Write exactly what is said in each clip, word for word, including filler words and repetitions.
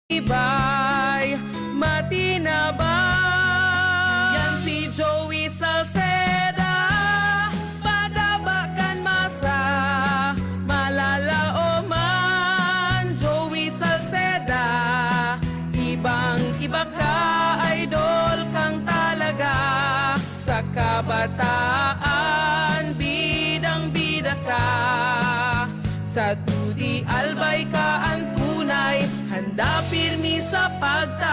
matibay, matinabang. Yan si Joey Salceda, padaba kan masa, malalaoman. Joey Salceda, ibang-iba ka, idol kang talaga. Sa kabataan, bidang-bida ka. Sa T U D I, albay ka an tunay, handa pirmi sa pagtabang.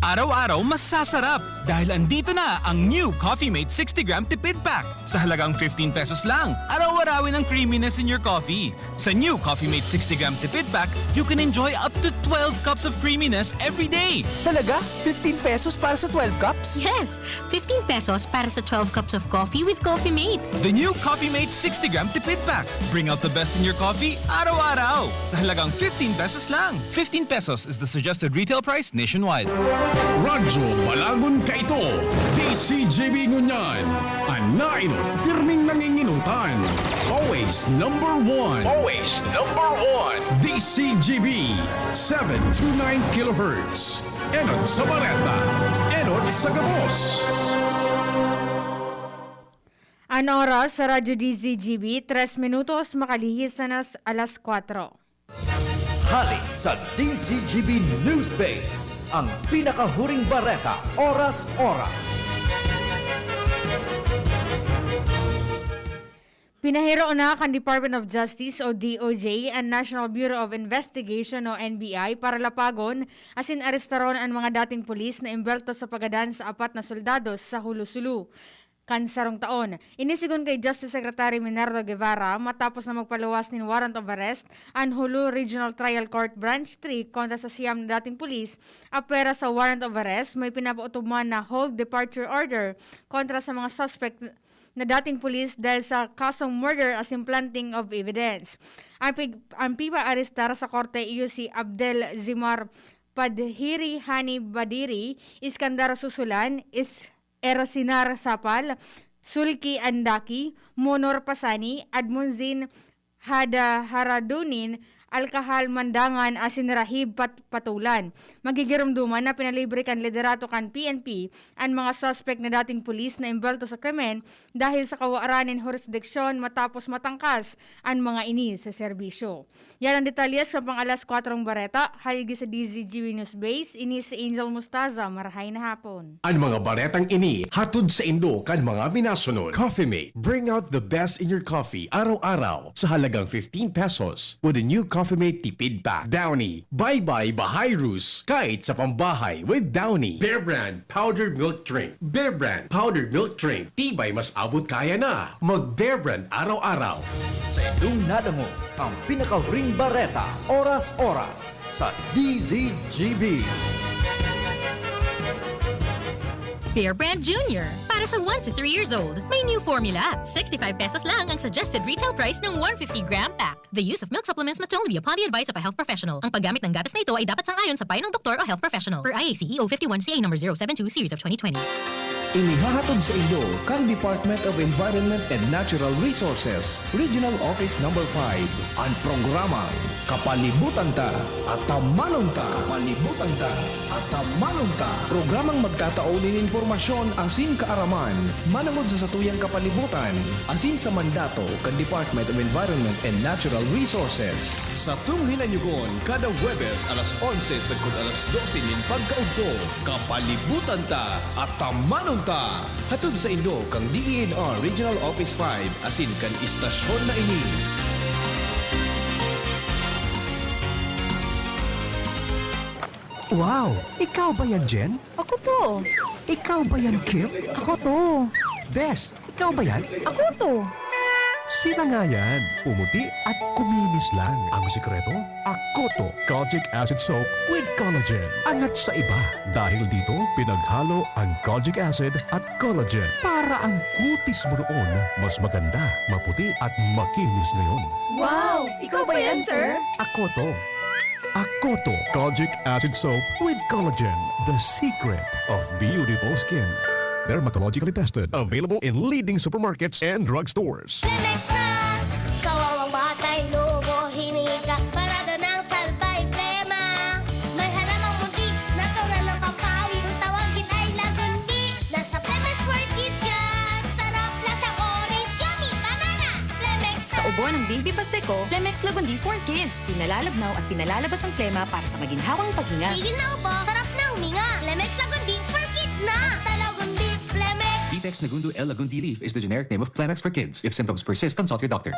Araw-araw masasarap dahil andito na ang new Coffee Mate sixty gram tipid pack. Sa halagang fifteen pesos lang, araw-arawin ang creaminess in your coffee. Sa new Coffee Mate sixty gram tipid pack, you can enjoy up to twelve cups of creaminess every day. Talaga? Fifteen pesos para sa twelve cups? Yes! Fifteen pesos para sa twelve cups of coffee with Coffee Mate. The new Coffee Mate sixty gram tipid pack. Bring out the best in your coffee araw-araw. Sa halagang fifteen pesos lang. Fifteen pesos is the suggested retail price nationwide. Radyo Balagon kaito, D C G B ngunyan. An nainot, pirming nanginginutan. Always number one. Always number one. D C G B, seven two nine kilohertz. Enot sa Bareta, enot sa gabos. An oras sa Radyo D Z G B, tres minutos makalihis na nas alas kwatro. Hali sa D Z G B News Base, ang pinakahuring bareta, oras-oras. Pinahiro na kan Department of Justice o D O J an National Bureau of Investigation o N B I para lapagon asin arestaron an mga dating pulis na embelto sa paggadan sa apat na soldados sa Julu-Sulu kan sarong taon. Ini sigon kay Justice Secretary Minardo Guevara, matapos na magpaluwas nin warrant of arrest an Julu Regional Trial Court Branch three kontra sa siyam na dating pulis. Apwera sa warrant of arrest, may pinapaotob man na hold departure order kontra sa mga suspect na dating pulis dahil sa kasong murder asin planting of evidence. Ang pig-, ang pipaarestar sa korte iyo si Abdel Zimar Padhiri, Hani Badiri, Iskandar Susulan, Is-, Erasinar Sapal, Sulki Andaki, Monor Pasani, Admonzin Hada Haradunin, Alkahal Mandangan asin Rahib Pat-, Patulan. Magigiromdoman na pinalibre kan liderato kan P N P an mga suspek na dating pulis na embelto sa krimen dahil sa kawaran nin hurisdiksyon matapos matangkas an mga ini sa serbisyo. Yan ang detalye sa pang-alas kwatrong bareta. Haligi sa D Z G B News Base, ini si Angel Mustaza. Marahay na hapon. An mga baretang ini hatod saindo kan mga minasunod. Coffee Mate, bring out the best in your coffee araw-araw sa halagang fifteen pesos with the new Coffee Mate Tipid Pack. Downy, bye-bye bahay rus, kahit sa pambahay with Downy. Bear Brand Powdered Milk Drink. Bear Brand Powdered Milk Drink. Tibay mas abot kaya na. Mag Bear Brand araw-araw. Sa indong nadangog, ang pinakahuring bareta, oras-oras, sa D Z G B. Bear Brand Junior, para sa one to three years old. May new formula. Sixty-five pesos lang ang suggested retail price ng one fifty gram pack. The use of milk supplements must only be upon the advice of a health professional. Ang paggamit ng gatas na ito ay dapat sang-ayon sa payo ng doktor o health professional. Per I A C E O fifty-one C A number zero seven two series of twenty twenty. Inihahatod saindo kan Department of Environment and Natural Resources, Regional Office Number five, an programang Kapalibutan Ta, Atamanon Ta. Kapalibutan Ta, Atamanon Ta. Programang magtatao nin impormasyon asin kaaraman manongod sa satuyang kapalibutan asin sa mandato kan Department of Environment and Natural Resources. Satong hinanyogon kada Huwebes alas onse sagkod alas dose nin pagkaudto. Kapalibutan Ta, Atamanon Ta. Hatod saindo kan D E N R Regional Office five asin kan istasyon na ini. Wow! Ikaw ba yan, Jen? Ako to. Ikaw ba yan, Kim? Ako to. Bes, ikaw ba yan? Ako to. Sila nga yan. Pumuti at kuminis lang. Ang sikreto, Akoto Kojic Acid Soap with Collagen. Angat sa iba. Dahil dito, pinaghalo ang kojic acid at collagen para ang kutis mo noon mas maganda, maputi at makinis ngayon. Wow! Ikaw ba yan, sir? Akoto. Akoto Kojic Acid Soap with Collagen, the secret of beautiful skin. Dermatologically tested. Available in leading supermarkets and drugstores. Timex na! Kawawang batay, lobo, hiningi ka, parada ng Baby Pasteco, Flemex Lagundi for Kids. Pinalalabnaw at pinalalabas ang plema para sa maginhawang paghinga. Tigil na ubo, sarap na huminga. Flemex Lagundi for Kids na! Basta Lagundi, Flemex! Ditex Nagundo L Lagundi Leaf is the generic name of Flemex for Kids. If symptoms persist, consult your doctor.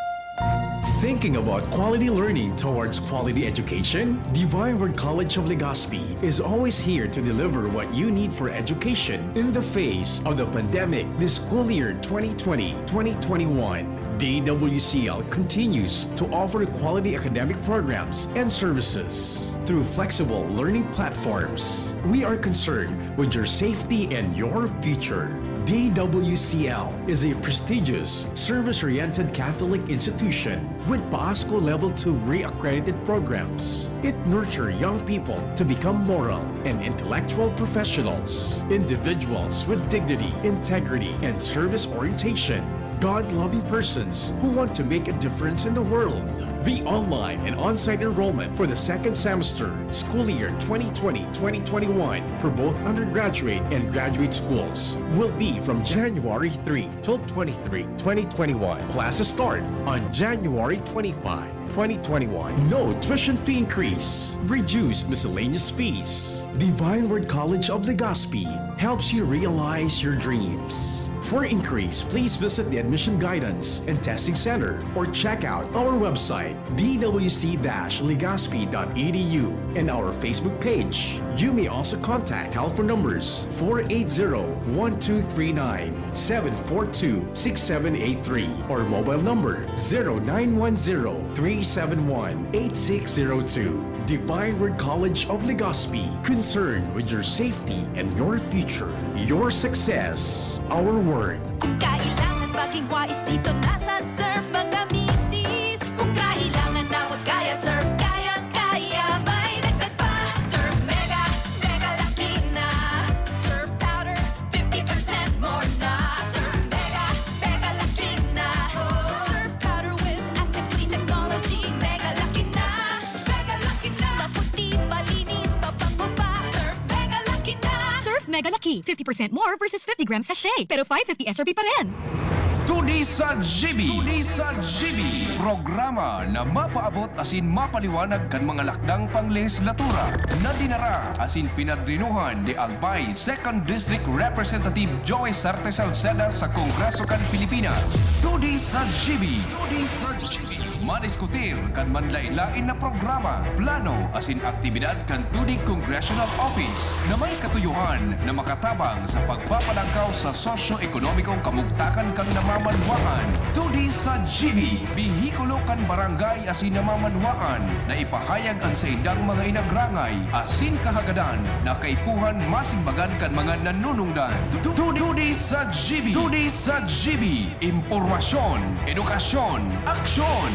Thinking about quality learning towards quality education? Divine Word College of Legazpi is always here to deliver what you need for education in the face of the pandemic this school year twenty twenty, twenty twenty-one. D W C L continues to offer quality academic programs and services through flexible learning platforms. We are concerned with your safety and your future. D W C L is a prestigious, service-oriented Catholic institution with PASCO Level two re-accredited programs. It nurtures young people to become moral and intellectual professionals, individuals with dignity, integrity, and service orientation, God-loving persons who want to make a difference in the world. The online and on-site enrollment for the second semester, school year twenty twenty, twenty twenty-one, for both undergraduate and graduate schools will be from January three till twenty-three, twenty twenty-one. Classes start on January twenty-five, twenty twenty-one. No tuition fee increase. Reduce miscellaneous fees. Divine Word College of Legazpi helps you realize your dreams. For inquiries, please visit the Admission Guidance and Testing Center or check out our website, d w c dash legazpi dot e d u, and our Facebook page. You may also contact telephone numbers four eight zero, one two three nine, seven four two, six seven eight three, or mobile number zero nine one zero, three seven one, eight six zero two. Divine Word College of Legazpi, concerned with your safety and your future. Your success, our word. Kung kailangan maging wais, dito na sa Surf, mga misis. Kung kailangan na huwag kaya, Surf, kayang-kaya, may dagdag pa. Surf Mega, Mega Laki na. Surf Powder, fifty percent more na. Surf Mega, Mega Laki na. Surf Powder with active clean technology, Mega Laki na. Mega Laki na. Maputi, malinis, mabango pa. Surf Mega Laki na. Surf Mega Laki, fifty percent more versus fifty gram sachet, pero five fifty S R P pa rin. Tuni sa G B. Tuni sa G B. Programa na mapaabot asin mapaliwanag kan mga lakdang panglehislatura na dinara asin pinadrinuhan ni Albay Second District Representative Joey Sarte Salceda sa Kongreso kan Pilipinas. Tuni sa G B. Tuni sa G B. Madiskutir kan manlaen-laen na programa, plano asin aktibidad kan Tudig Congressional Office na may katuyohan na makatabang sa pagpapalangkaw sa sosyo-ekonomikong kamugtakan kan namamanwaan. Tuni sa G B, behikulo kan barangay asin namamanwaan na ipahayag an saindang mga inagrangay asin kahagadan na kaipuhan masimbagan kan mga nanunungdan. Tu-, tu-, Tuni sa G B. Tuni sa G B. Impormasyon, edukasyon, aksyon!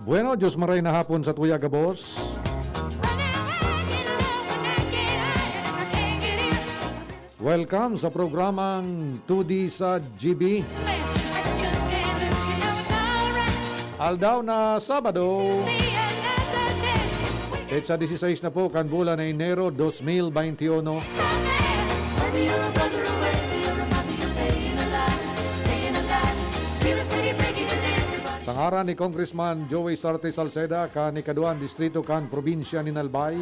Bueno, Diyos maray na hapon sa tuya gabos. Welcome sa programang Tuni sa G B. Aldaw na Sabado. Petsa dieciséis na po kan bulan na Enero dos mil veintiuno. Sa ngaran ni Congressman Joey Sarte Salceda, kan ikaduwang distrito kan probinsya nin Albay.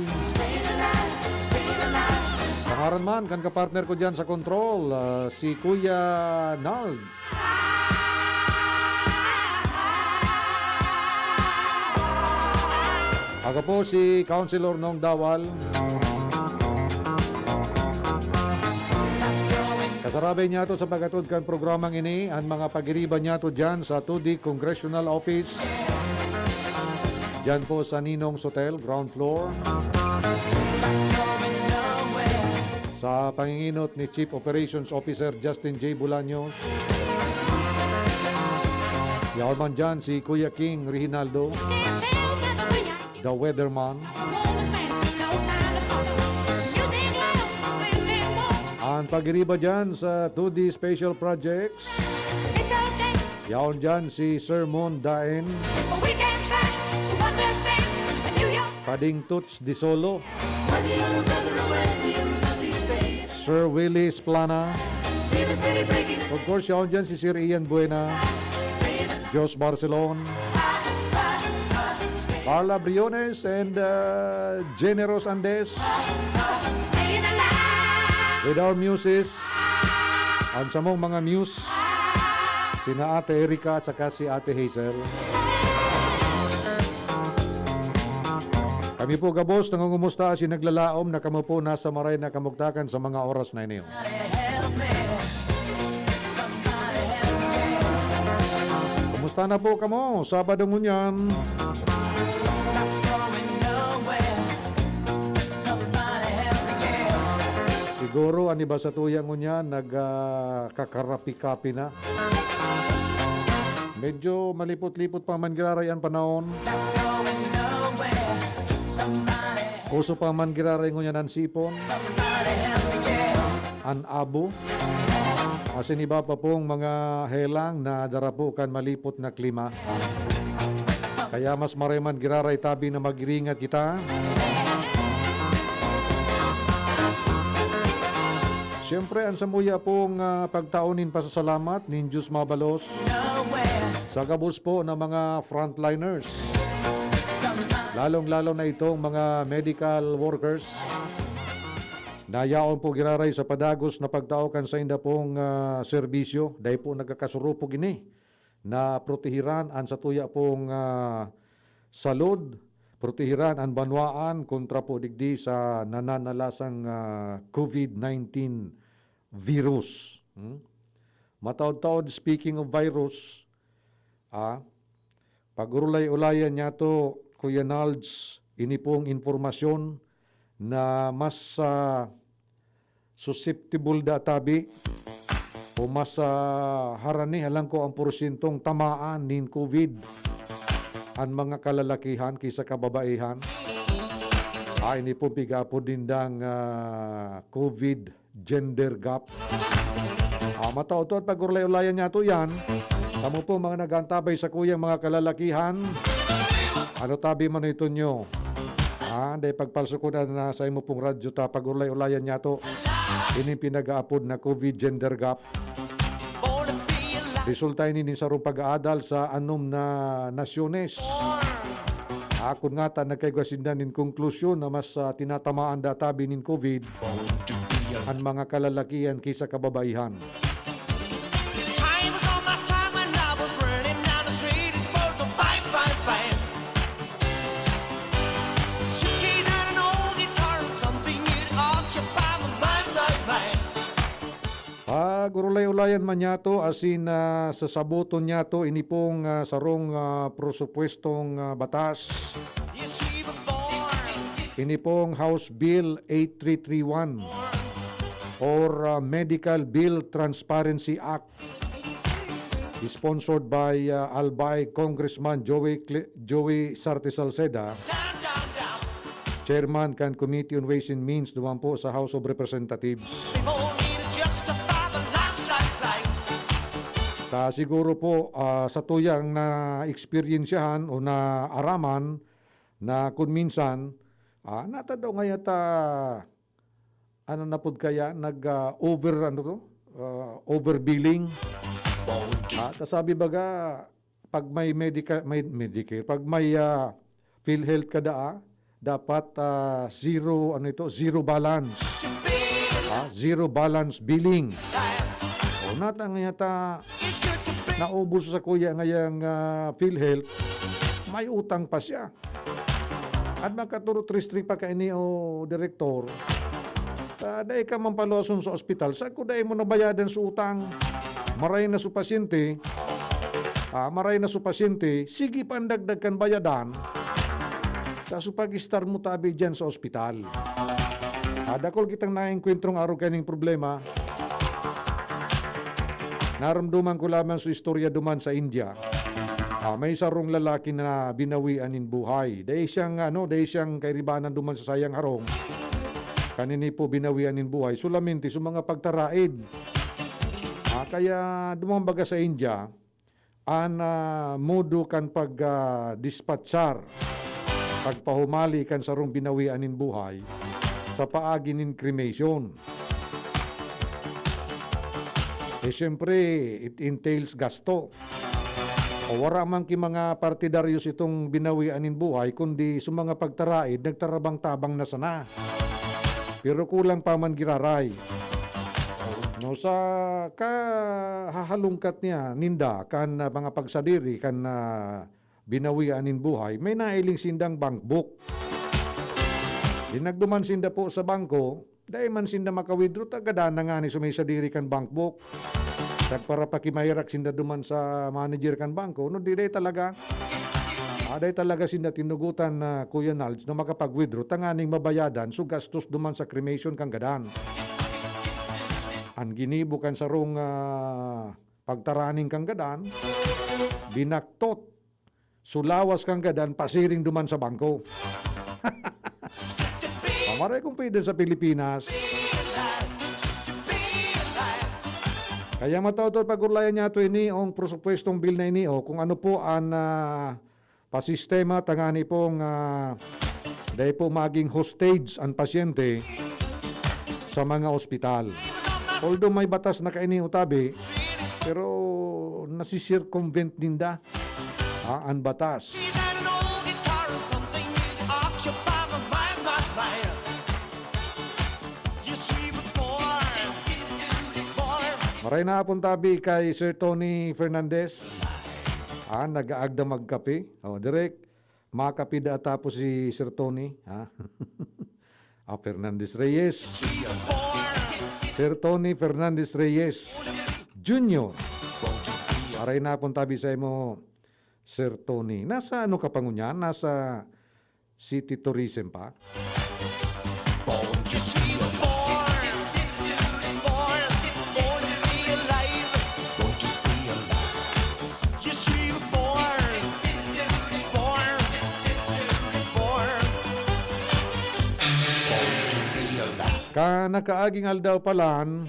Sa ngaran man kan kapartner ko diyan sa control, ah, si Kuya Nards. Ako po si Councilor Nong Dawal. Kasarabay niyato sa pag-atod kan programang ini, an mga pagiriba niyato diyan sa two D Congressional Office. Diyan po sa Ninong's Hotel, ground floor. Sa panginginot ni Chief Operations Officer Justin J Bolaños. Yaon man diyan si Kuya King Reginaldo, the weatherman. An pagiriba diyan sa two D Special Projects. Yaon diyan si Sir Mon Daen. Pading Toots Di Solo. Sir Willie Splana. Of course, yaon dyan si Sir Ian Buena, Jos Barcelon, Carla Briones, and uh, Generous Andes. With our muses, ang samong mga muse, sina Ate Erica at saka si Ate Hazel. Kami po gabos nangungumusta, asin naglalaom na kamo po nasa maray na kamugtakan sa mga oras na ini. Kumusta na po kamo? Sabado ngunyan. Siguro, an iba sa tuya ngunyan, nag, ah, kakarapi-kapi na. Medyo malipot-lipot pa man giraray an panahon. Uso pa man giraray ngunyan an sipon, an abo, asin iba pa pong mga helang na dara po kan malipot na klima. Kaya mas maray man giraray tabi na mag-iringat kita. Siyempre, an samuya pong, ah, pagtao nin pasasalamat nin Diyos mabalos sa gabos po na mga frontliners, lalong-lalo na itong mga medical workers na yaon po giraray sa padagos na pagtao kan sainda pong, ah, serbisyo. Dai po nagkakasurupog ini na protehiran an satuya pong, ah, salud, protehiran an banwaan kontra po digdi sa nananalasang, ah, covid nineteen virus. Hmm? Mataod-taod, speaking of virus, ah, pag-urulay-ulayan niyato, Kuya Nalds, ini pong impormasyon na mas, ah, susceptible da tabi o mas, ah, harani, halangko ang porsyentong tamaan nin covid an mga kalalakihan ki sa kababaihan. Ah, ini pong pigaapod nindang, ah, covid gender gap. Ah, mataod-taod pag-urulay-ulayan niyato yan. Kamo po mga nag-aantabay sa kuyang mga kalalakihan, ano tabi man ito nyo? Ah, dai pagpalsukunan na sa imo pong radyo ta pag-urulay-ulayan niyato ining pinag-aapod na covid gender gap. Resulta ini nin sarong pag-aadal sa anom na nasyones. Akon ngata nagkaigwa sinda nin konklusyon na mas, ah, tinatamaan da tabi nin covid an mga kalalakihan ki sa kababaihan. Time was on my side when I was running down the street in four to five, five, five. Suitcase and an old guitar, something you'd occupy my mind, mind, mind. Pag-urulay-ulayan man niyato, asin, ah, sasaboton niyato, ini pong, ah, sarong, ah, presupuestong, ah, batas. Yes, we were born. Ini pong House Bill eight three three one or, ah, Medical Bill Transparency Act, sponsored by, ah, Albay Congressman Joey Cle-, Joey Sarte Salceda, Chairman kan Committee on Ways and Means duman po sa House of Representatives. People need to justify the lifestyle slice. Ta siguro po, ah, sa tuyang na-eksperyensyahan o naaraman na kun minsan, ah, natadaw nga yata, ano na pod kaya, nag, ah, over, ano to? Ah, overbilling. Ah, ta sabi baga, pag may medica-, may Medicare, pag may, ah, PhilHealth ka daa, dapat, ah, zero, ano ito, zero balance. Ah, zero balance billing. O, natang yata naubos sa kuya ngayang, ah, PhilHealth, may utang pa siya. At makaturot ristri pa kaini, o direktor. Ta dai ka man paluwason sa ospital, sagkod dai mo nabayadan sa utang. Maray na su pasyente, ah, maray na su pasyente, sige pa an dagdag kan bayadan. Ta su pag-estar mo tabi diyan sa ospital. Ah, dakul kitang naengkwentrong arog kaining problema. Naramdaman ko lamang sa istorya duman sa India. Ah, may sarong lalaki na binawian nin buhay. Dai siyang, ano, dai siyang kairibanan duman sa sayang harong. Kanini po binawian nin buhay. Solamente sa mga pagtaraid. Ah, kaya duman baga sa India, an, ah, modo kan pag, ah, dispatchar, pagpahumali kan sarong binawian nin buhay sa paagi nin cremation. Eh, siyempre, it entails gasto. O wara man ki mga partidaryos itong binawian nin buhay, kundi sa mga pagtaraid, nagtarabang-tabang na sana. Pero kulang pa man giraray. No, sa kahahalungkat niya, ninda, kan, ah, mga pagsadiri, kan, ah, binawian nin buhay, may nailing sindang bank book. Dinagduman sinda po sa bangko, dai man sinda maka-withdraw, ta gadan na ngani sa may sadiri kan bank book. Nagparapakimaherak sinda duman sa manager kan bangko, no, di dai talaga. Ah, dai talaga sinda tinugutan na, Kuya Nalds, na makapag-withdraw tanganing mabayadan so gastos duman sa cremation kan gadan. An ginibo kan sarong, ah, pagtaraning kan gadan, binaktot so lawas kan gadan pasiring duman sa bangko. Pamaray kung pwede sa Pilipinas. Kaya mataod-taod pag-urlayan niya ito ini, ang presupwestong bill na ini, o kung ano po ang, ah, pasistema tangani pong, ah, dai po maging hostage ang pasyente sa mga ospital. Although may batas na kaini utabi, pero nasi-circumvent ninda, ah, ang batas. Maray na hapon tabi kay Sir Tony Fernandez. Ah, nag-aagda magkape. Oh, direk, makape da tapos si Sir Tony, ha? Ah, Fernandez Reyes. Sir Tony Fernandez Reyes Junior. Maray na hapon tabi sa imo, Sir Tony. Nasa ano ka pa ngunyan? Nasa city tourism pa? Kan nakaaging aldaw palan,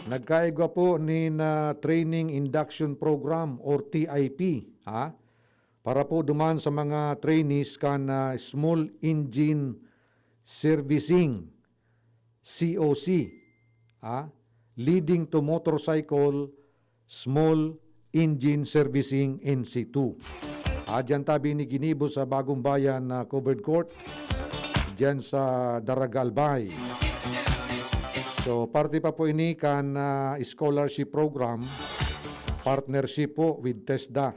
nagkaigwa po nin, ah, Training Induction Program or T I P, ha? Para po duman sa mga trainees kan, ah, Small Engine Servicing, C O C, ah, leading to motorcycle, small engine servicing, N C two. Ah, diyan tabi ini ginibo sa Bagong Bayan na covered court, diyan sa Daraga, Albay. So, parte pa po ini kan, ah, scholarship program, partnership po with TESDA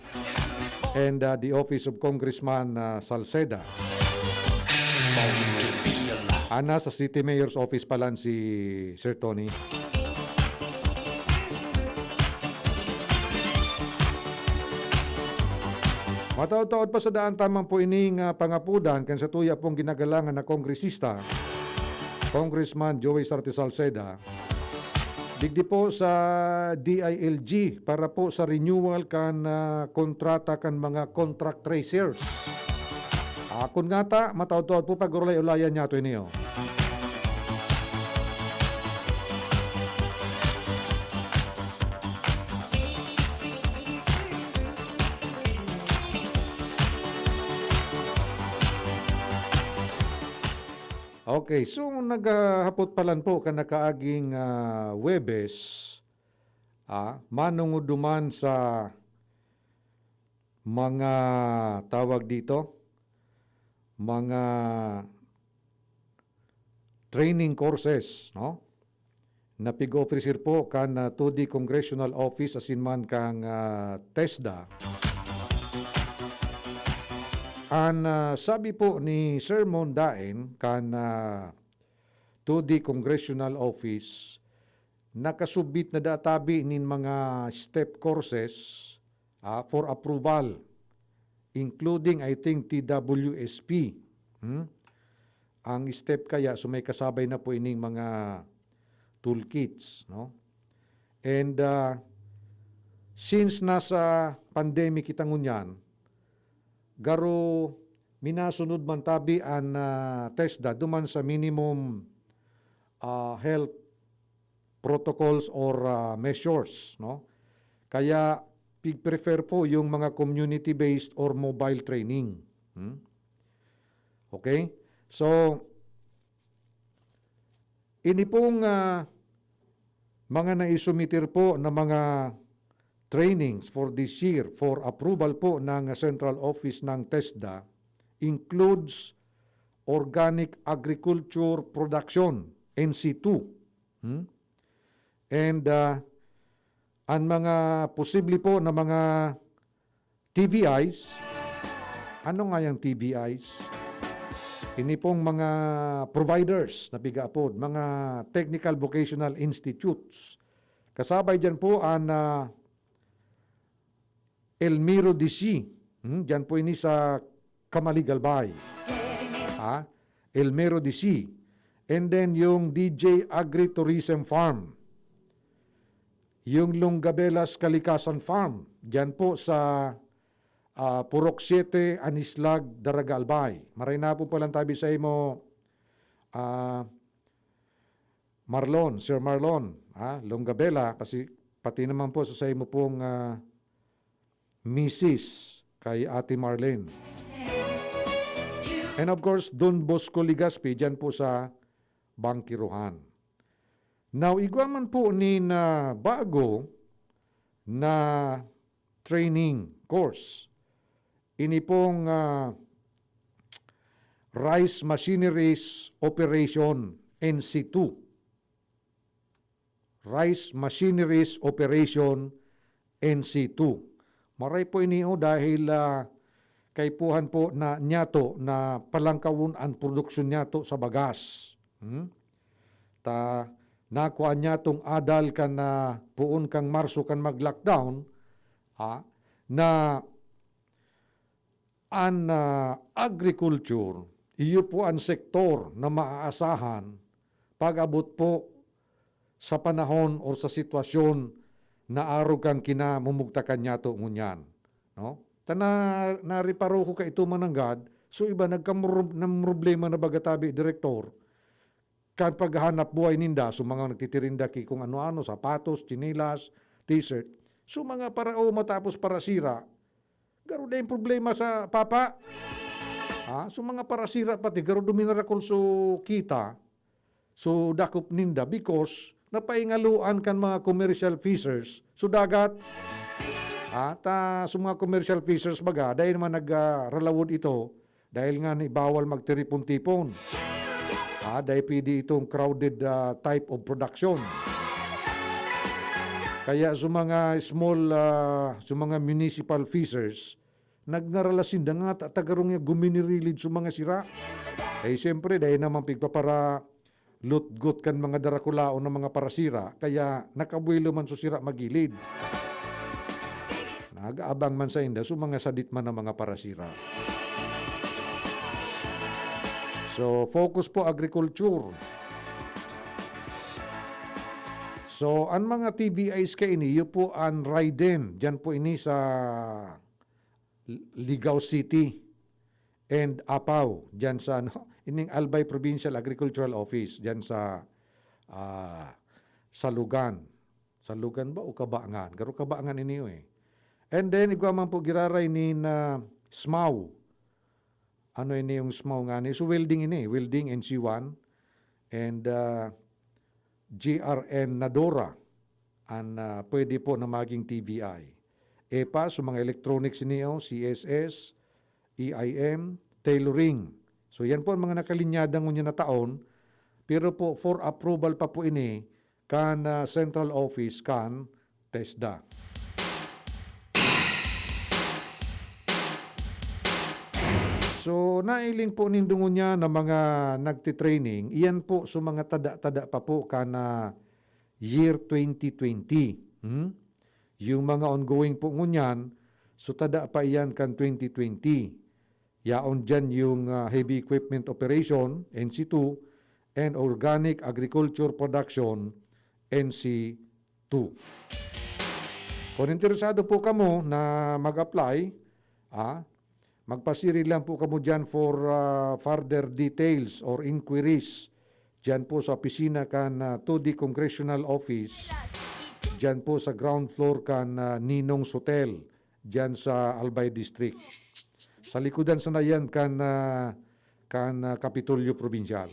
and, ah, the Office of Congressman, ah, Salceda. Ana sa City Mayor's Office palan si Sir Tony. Mataod-taod pa sa daan taman po ining, ah, pangapudan kan satuya pong ginagalangan na kongresista, Congressman Joey Sarte Salceda, digdi po sa D I L G para po sa renewal kan, ah, kontrata kan mga contract tracers. Akon ngata, mataod-taod po pag-urulay-ulayan niya ito ini, oh. Okay, so naghahapot palan po kan nakaaging, ah, Huwebes, ah, manungoduman sa mga, tawag dito, mga training courses, no? Na pig-ofrecer po kan, ah, two D Congressional Office asin man kang, ah, TESDA. An, ah, sabi po ni Sir Mon Daen kan, ah, to the Congressional Office, nakasubmit na daa tabi nin mga step courses, ah, for approval, including, I think, T W S P. Hmm? Ang step kaya, so may kasabay na po ining mga toolkits, no? And, ah, since nasa pandemic kita ngunyan, garo minasunod man tabi an, ah, TESDA duman sa minimum, ah, health protocols or, ah, measures, no? Kaya pig-prefer po yung mga community-based or mobile training. Hmm? Okay? So, ini pong, ah, mga naisumiter po na mga trainings for this year for approval po ng central office ng TESDA includes organic agriculture production, N C two. Hmm? And, ah, an mga posible po na mga T V Is, ano nga yang T V Is? Ini pong mga providers na pigaapod, mga technical vocational institutes. Kasabay diyan po an, ah, El Miro D C. Hmm, diyan po ini sa Camalig, Albay. Ha? El Miro D C. And then yung D J Agritourism Farm. Yung Lungabelas Kalikasan Farm. Diyan po sa, ah, Purok siete, Anislag, Daraga, Albay. Maray na po palang tabi sa imo, ah, Marlon, Sir Marlon, ha? Longabela, kasi pati naman po sa, sa imo pong, ah, misis kay Ate Marlene. And of course, Don Bosco Legaspi, dyan po sa Bangkiruhan. Now, igwa man po nin, ah, bago na training course. Ini pong, ah, Rice Machineries Operation, N C two. Rice Machineries Operation, N C two. Maray po ini, oh, dahil, ah, kaipuhan po na niyato na palangkawon an produksyon niyato sa bagas. Hmm? Ta, nakuha niyatong adal kan, ah, poon kan Marso kan mag-lockdown, ah, na an, ah, agriculture, iyo po an sektor na maaasahan pag-abot po sa panahon or sa sitwasyon na arog kan kinamumugtakan niyato ngunyan, no? Ta na, nareparo ko kaito mananggad, so iba nagkamro-, namroblema na baga tabi, Direktor, kan paghahanap buhay ninda, so mga nagtitirinda ki kung ano-ano, sapatos, tsinelas, t-shirt. So mga para-, o matapos parasira, garo daing problema sa papa. Ha? So mga parasira pati, garo duminarakol so kita, so dakop ninda because napaingaluan kan mga commercial fishers so dagat. Ha? Ta, so mga commercial fishers baga, dahil naman nagralawod ito, dahil nga ni bawal magtiripon-tipon. Ah, dahil pwede itong crowded, ah, type of production. Kaya sa mga small, ah, sa mga municipal fishers, nagngarala sinda nga ta-, tagarong niya guminirilid sa mga sira. Eh, siyempre, dahil naman pigpapara lutgot kan mga darakulaon na mga parasira, kaya nakabuelo man so sira magilid. Nag-aabang man sainda so mga sadit man na mga parasira. So, focus po agriculture. So, an mga T V Is kaini, iyo po an Raiden. Diyan po ini sa Ligao City and Apao, diyan sa, ano, ining Albay Provincial Agricultural Office, diyan sa, ah, Salugan. Salugan ba o Kabangan? Garo Kabangan ini, eh. And then, igwa man po giraray nin SMAW. Ano ini yung SMAW nga ni? So, welding ini, welding N C one. And, ah, G R N Nadora, an, ah, pwede po na maging T V I. E pa, so mga electronics niyo, C S S, E I M, tailoring. So, yan po ang mga nakalinyada ngunyan na taon. Pero po, for approval pa po ini kan, ah, central office kan TESDA. So, nailing po nindo ngunyan na mga nagtitraining, iyan po sa mga tada-tada pa po kan, ah, year twenty twenty. Hmm? Yung mga ongoing po ngunyan, so tada pa iyan kan twenty twenty. Yaon dyan yung, ah, heavy equipment operation, N C two, and organic agriculture production, N C two. Kung interesado po kamo na mag-apply, ah, magpasiring lang po kamo dyan for, ah, further details or inquiries dyan po sa opisina kan, ah, two D Congressional Office, dyan po sa ground floor kan, ah, Ninong's Hotel, dyan sa Albay District. Sa likodan sana yan kan, ah, kan, ah, Kapitolyo Probinsyal.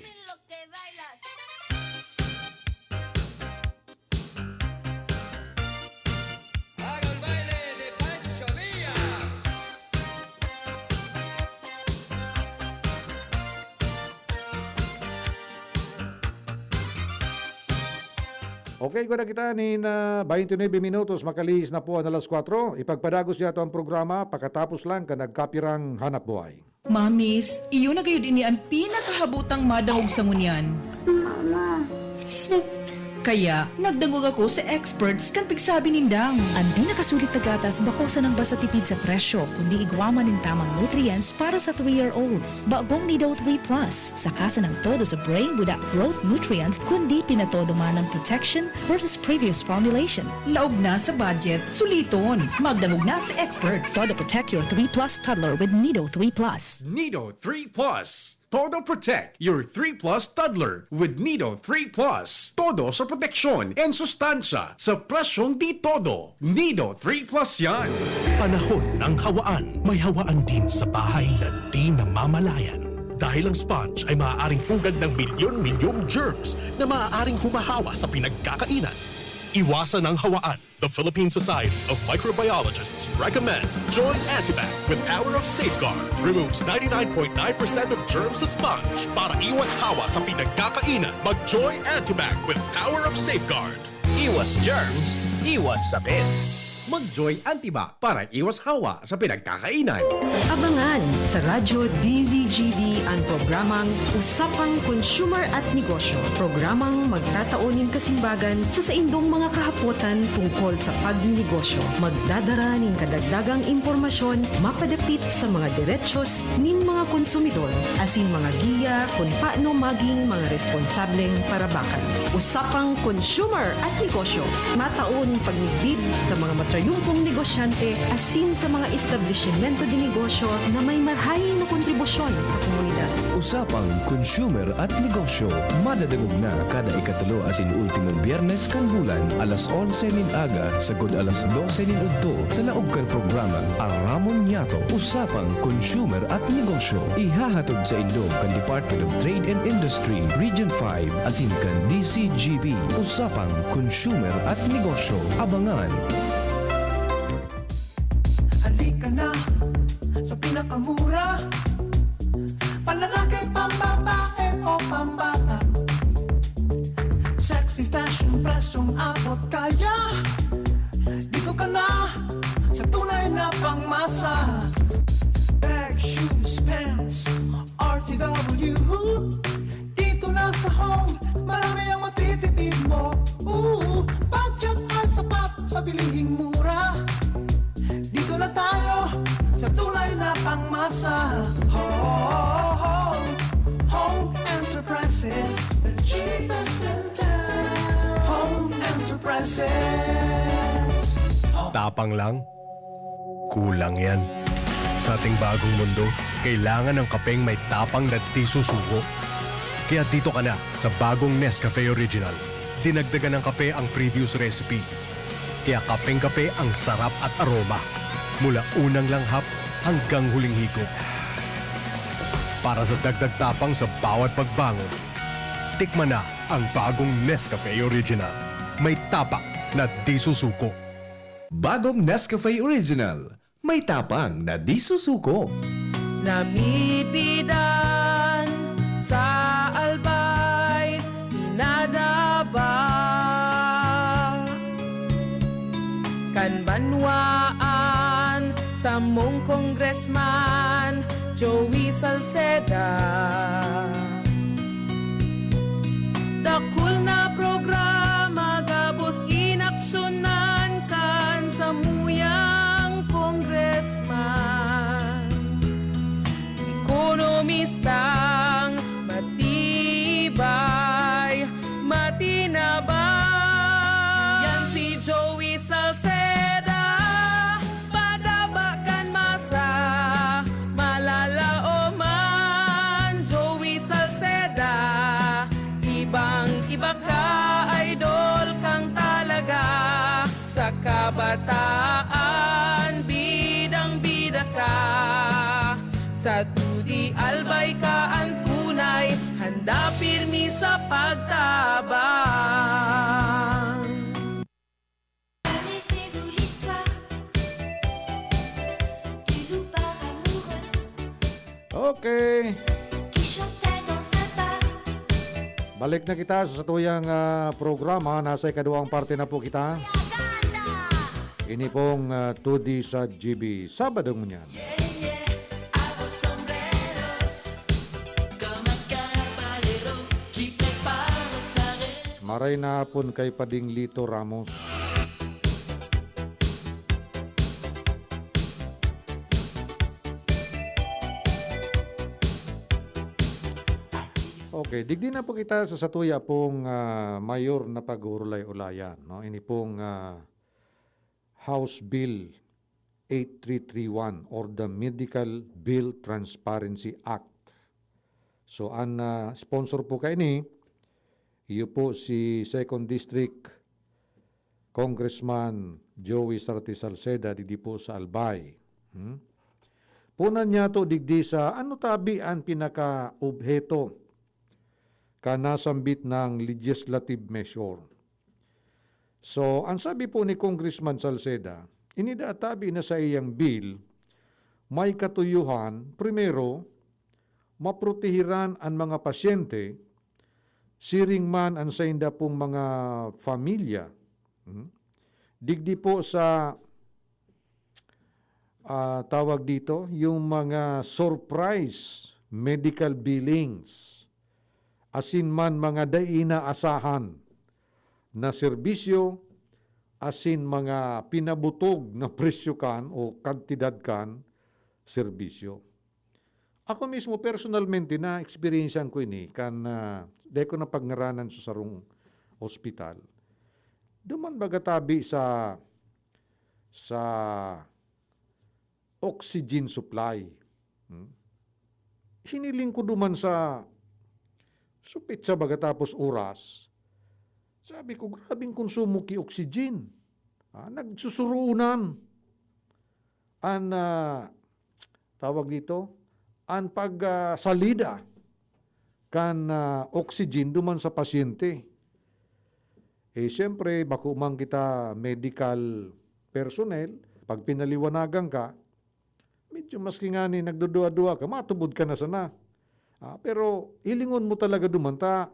Okay, kung nakita nin, ah, twenty-nine minutos, makalihis na po an alas kwatro. Ipagpadagos niyato an programa pakatapos lang kan nagkapirang hanapbuhay. Mamis, iyo na gayod ini an pinakahabotang madangog sa ngunyan. Mama, sick. Kaya, nagdangog ako sa experts kan pigsabi nindang. An pinakasulit na gatas bako sanang basta tipid sa presyo, kundi igwa man nin tamang nutrients para sa three-year-olds. Bagong Nido three Plus, saka sanang todo sa brain without growth nutrients, kundi pinatodo man ang protection versus previous formulation. Laog na sa budget, suliton. Magdangog na sa experts. Todo protect your three plus toddler with Nido three Plus. Nido three Plus. Todo protect your three plus toddler with Nido three Plus. Todo sa proteksyon and sustansya sa presyong di todo. Nido three Plus yan. Panahon ng hawaan. May hawaan din sa bahay na di namamalayan. Dahil ang sponge ay maaaring pugad ng milyon-milyong germs na maaaring humahawa sa pinagkakainan. Iwasan ang hawaan. The Philippine Society of Microbiologists recommends Joy Antibac with Power of Safeguard. Removes ninety-nine point nine percent of germs sa sponge. Para iwas hawa sa pinagkakainan, mag-Joy Antibac with Power of Safeguard. Iwas germs, iwas sakit. Mag-Joy Antibac para iwas hawa sa pinagkakainan. Abangan sa Radyo D Z G B an programang Usapang Consumer at Negosyo. Programang magtatao nin kasimbagan sa saindong mga kahapotan tungkol sa pagninegosyo. Magdadara nin kadagdagang impormasyon mapadapit sa mga derechos nin mga konsumidor, asin mga giya kun paano maging mga responsableng parabakan. Usapang Consumer at Negosyo. Matao nin pagmidbid sa mga matrayumpong negosyante asin sa mga establisimento de negosyo na may marahay na kontribusyon sa komunidad. Usapang Consumer at Negosyo, madadangog na kada ikatulo asin ultimong Biyernes kan bulan, alas onse nin aga sagkod alas dose nin udto, sa laog kan programang Aramon Niyato, Usapang Consumer at Negosyo. Ihahatod saindo kan Department of Trade and Industry, Region five, asin kan D Z G B, Usapang Consumer at Negosyo. Abangan! Halika na sa pinakamura, panlalaki, pambabae o pambata. Sexy fashion, presyong abot kaya. Dito ka na sa tunay na pangmasa. Bag, shoes, pants, R T W. Dito na sa Home, marami ang matitipid mo. Ooh, budget ay sapat sa bilihing mura. Dito na tayo sa tunay na pangmasa. Home, Home Enterprises, the cheapest in town. Home Enterprises. Tapang lang? Kulang yan. Sa ating bagong mundo, kailangan ng kapeng may tapang na di susuko. Kaya dito ka na sa bagong Nescafe Original. Dinagdagan ng kape ang previous recipe. Kaya kapeng-kape ang sarap at aroma. Mula unang langhap hanggang huling higop. Para sa dagdag tapang sa bawat pagbangon, tikman na ang bagong Nescafe Original. May tapang na di susuko. Bagong Nescafe Original. May tapang na di susuko. Namipidan sa Albay, pinadaba kan banwaan, samong congressman, Joey Salceda. Dakul na programa gabos inaksyonan kan samuyang congressman. Ekonomistang matibay, matinabang. Yan si Joey Salceda, padaba kan masa, malalaoman. Joey Salceda, ibang-iba ka, idol kang talaga. Sa kabataan, bidang-bida ka. Sa dudi, albay ka an tunay, handa pirmi sa pagtabang. Connaissez-vous l'histoire du loup par amoureux Okay. qui chantait dans sa part? Balik na kita sa satuyang ah, programa. Nasa ikaduwang parte na po kita. Ini pong ah, two D sa G B. Sabado ngunyan. A vos sombreros, como caballero, qui prépare sa rêve. Maray na hapon kay Pading Lito Ramos. Okay, digdi na po kita sa satuya pong ah, mayor na pag-uulay-ulayan. No? Ini pong ah, House Bill eight three three one or the Medical Bill Transparency Act. So, ang ah, sponsor po kaini, iyo po si Second District Congressman Joey Sarte Salceda digdi po sa Albay. Hmm? Punan niya to digdi sa ano tabi ang pinaka-obheto ka nasambit ng legislative measure. So, ang sabi po ni Congressman Salceda, inidatabi na sa iyang bill, may katuyuhan, primero, maprotehiran an mga pasyente, siring man an sainda pong mga pamilya. Hmm? Digdi po sa ah, tawag dito, yung mga surprise medical billings, asin man mga dai inaasahan na serbisyo, asin mga pinabutog na presyo kan o kantidad kan serbisyo. Ako mismo, personalmente, na-experiencean ko ini kan ah, dai ko na pagngaranan sa sarong ospital. Duman baga tabi sa sa oxygen supply. Hmm? Hiniling ko duman sa supit sa baga tapos oras. Sabi ko, "Grabing konsumo ki oxygen." Ah, nagsusurunan an ah, tawag dito, an pag ah, salida kan ah, oxygen duman sa pasyente. Eh, siyempre, bako man kita medical personnel, pag pinaliwanagan ka, medyo maski ngani nagdudua-dua ka, matubod ka na sana. Ah, pero hilingon mo talaga duman ta,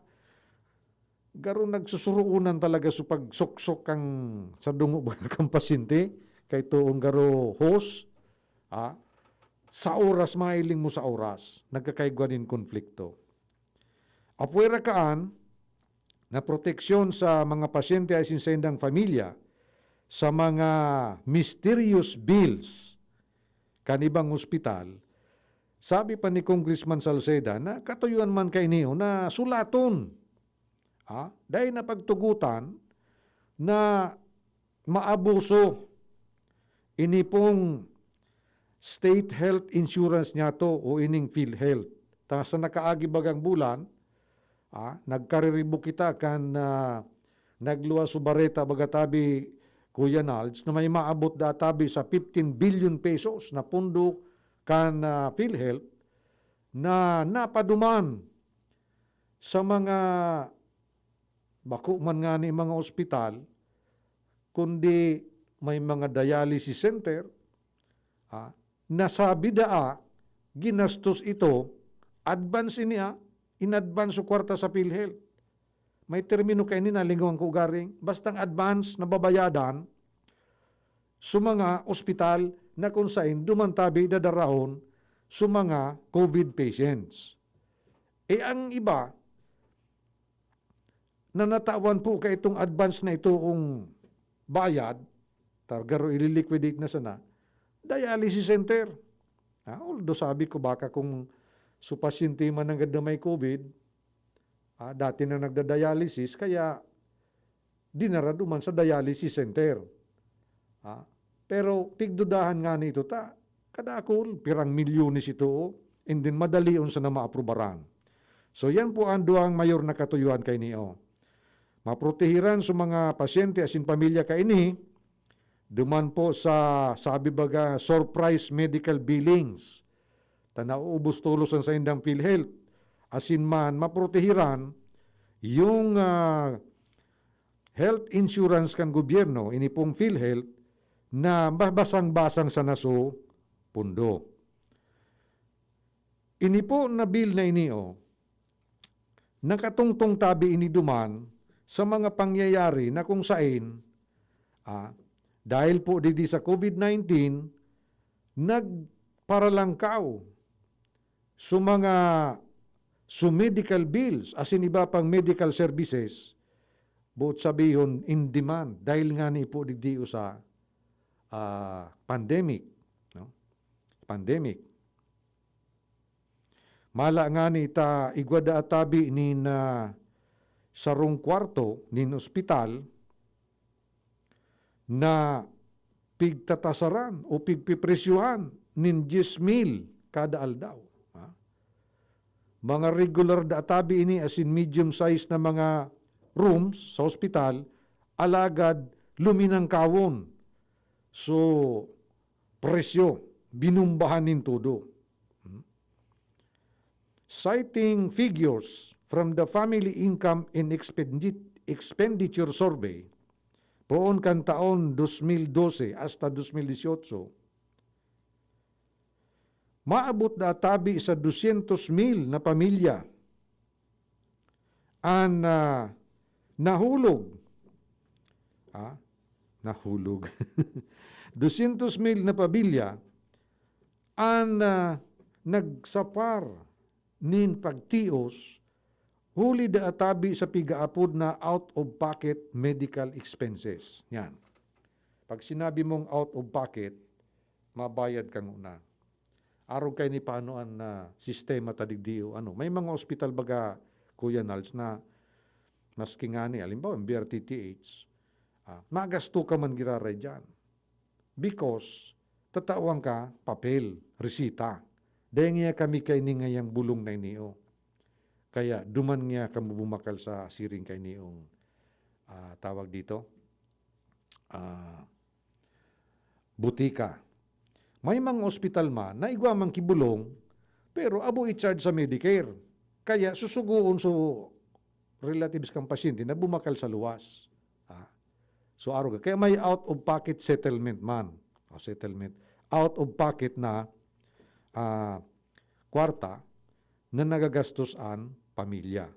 garo nagsusuruunan talaga sa pagsuksok kang sa dungo ba kan pasyente, kay toong garo hose, ah, sa oras, mahiling mo sa oras, nagkakaigwa nin konflikto. Apwera kaan na proteksyon sa mga pasyente asin saindang pamilya sa mga mysterious bills kan ibang ospital, sabi pa ni Congressman Salceda na katuyuan man kaini na sulaton, ah, dai na pagtugotan na maabuso ini pong state health insurance niyato o ining PhilHealth. Ta sa nakaagi bagang bulan, ah, nagkariribok kita kan ah, nagluwas so bareta baga tabi, Kuya Nalds, na may maabot da tabi sa fifteen billion pesos na pondo kan ah, PhilHealth na napaduman sa mga bako man ngani mga ospital, kundi may mga dialysis center, ah, nasabi daa, ginastos ito, advance ini, ah, in-advance so kwarta sa PhilHealth. May termino kaini, nalingawan ko garing, bastang advance na babayadan, sa mga ospital na kung sain duman tabi dadarahon sa mga COVID patients. Eh, ang iba, na natawan po kaitong advance na itoong bayad, targaro ililiquidate na sana, dialysis center. Ah, although sabi ko, baka kung su pasyente man nanggad na may COVID, ah, dati na nagda-dialysis, kaya dinara duman sa dialysis center. Ah, pero pigdudahan nga nito ta, kadakul, pirang milyones ito, oh, and then madalion sana maaprubaran. So, yan po ang duwang mayor na katuyohan kaini, oh. Maprotehiran sa mga pasyente asin pamilya kaini, duman po sa, sabi baga, surprise medical billings. Ta nauubos tolos an saindang PhilHealth. Asin man, maprotehiran yung, ah, health insurance kan gobyerno, ini pong PhilHealth, na babasang-basang sana so pundo. Ini po na bill na ini, oh, nakatungtong tabi ini duman sa mga pangyayari na kung sain, ah, dahil po digdi sa COVID nineteen, nagparalangkaw sa mga, sa medical bills, asin iba pang medical services, boot sabihon, in demand, dahil ngani po digdi sa, ah, pandemic, no? Pandemic. Mala ngani ta igwa daa tabi nin, ah, sarong kwarto nin ospital na pigtatasaran o pigpipresyuhan nin dyes mil kada aldaw. Ha? Mga regular daa tabi ini asin medium size na mga rooms sa ospital, alagad luminangkawon. So, presyo, binumbahan nin todo. Hmm? Citing figures from the Family Income and Expendi-, Expenditure Survey, poon kan taon dos mil dose hasta dos mil disyotso, maabot na tabi sa dosyentos mil na pamilya an, ah, nahulog. Ah, nahulog. Dosyentos mil na pamilya an, ah, nagsapar nin pagtios huli daa tabi sa pigaapod na out-of-pocket medical expenses. Yan. Pag sinabi mong out of pocket, mabayad ka nguna. Arog kaini paano an, ah, sistema ta digdi o ano. May mga ospital baga, Kuya Nals, na maski ngani, halimbawa, ang B R T T H, ah, magasto ka man giraray diyan. Because, tatawan ka papel, resita. Dai niya kami kaini ngayang bulong na ini, oh. Kaya duman niya kamo bumakal sa siring kaini, oh, ah, tawag dito, ah, butika. May mga ospital man na igwa man ki bulong, pero abo i-charge sa Medicare. Kaya susugoon so relatives kan pasyente na bumakal sa luwas. Ah. So, arog ka. Kaya may out-of-pocket settlement man. O, settlement. Out-of-pocket na, ah, kwarta na nagagastos an pamilya.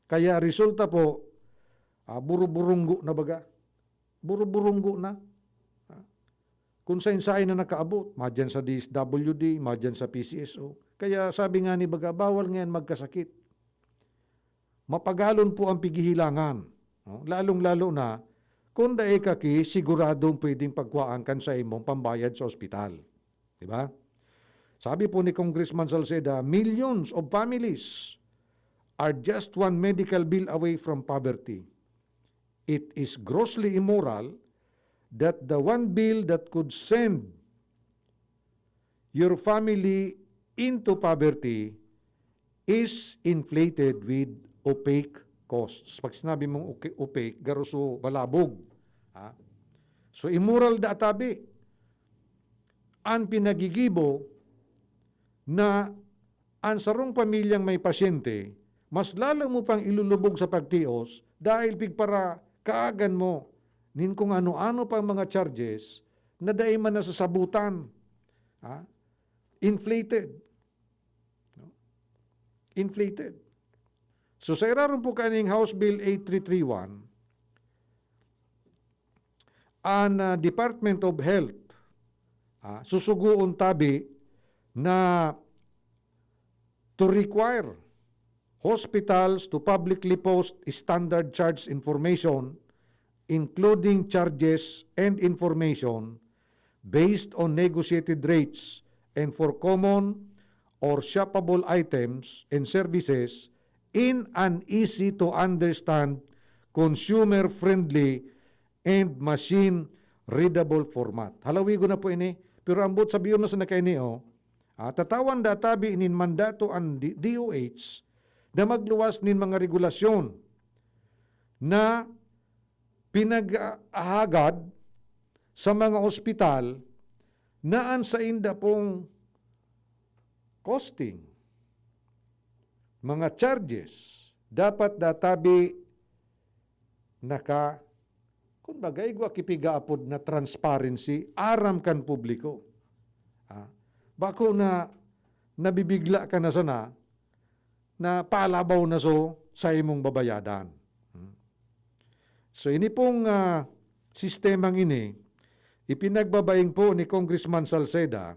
Kaya resulta po, ah, buruburunggo na baga. Buruburunggo na. Ah. Kung sain-sain na nakaabot, madyan sa D S W D, madyan sa P C S O. Kaya sabi nga ni baga, bawal ngayon magkasakit. Mapagalon po ang pighihilangan, no? Lalong-lalo na kung dai ka ki siguradong pwedeng pagkuhaan kan sa imong pambayad sa ospital. Di ba? Sabi po ni Congressman Salceda, millions of families are just one medical bill away from poverty. It is grossly immoral that the one bill that could send your family into poverty is inflated with opaque costs. Pag sinabi mong oca-, opaque, garo so balabog. Ha? So, immoral da tabi. An pinagigibo na an sarong pamilyang may pasyente, mas lalo mo pang ilulubog sa pagtios dahil pigpara kaagan mo nin kung ano-ano pang mga charges na dai man nasasabutan. Ha? Inflated. No? Inflated. So, sa irarom po kaning House Bill eight three three one, an, ah, Department of Health, ah, susugoon tabi na to require hospitals to publicly post standard charge information, including charges and information based on negotiated rates and for common or shoppable items and services in an easy-to-understand, consumer-friendly, and machine-readable format. Halawigon na po ini, pero ambot sa biyo na sa nakaini, oh, ah, tatawan da tabi nin mandato an D-, D O H na magluwas nin mga regulasyon na pinag-ahagad sa mga ospital na an sainda pong costing, mga charges, dapat da tabi naka, kumbaga, igwa ki pigaapod na transparency aram kan publiko. Ah, bako na nabibigla ka na sana na palabaw na so sa imong babayadan. Hmm. So, ini pong, ah, sistemang ini, ipinagbabaing po ni Congressman Salceda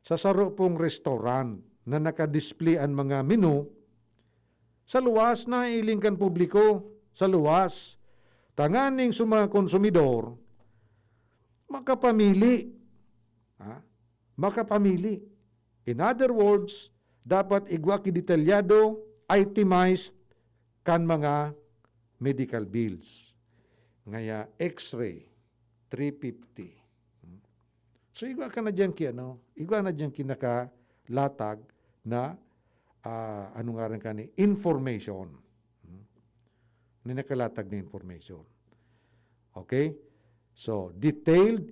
sa saro pong restaurant na nakadisplay an mga menu sa luwas, nailing kan publiko sa luwas, tanganing sa mga konsumidor makapamili. Ha? Makapamili. In other words, dapat igwa ki detalyado, itemized kan mga medical bills. Ngaya X-ray, three fifty. Hmm. So, igwa ka na diyan ki ano, igwa na diyan ki nakalatag na, ah, ano ngaran kani, information. Hmm. Na nakalatag na information. Okay? So, detailed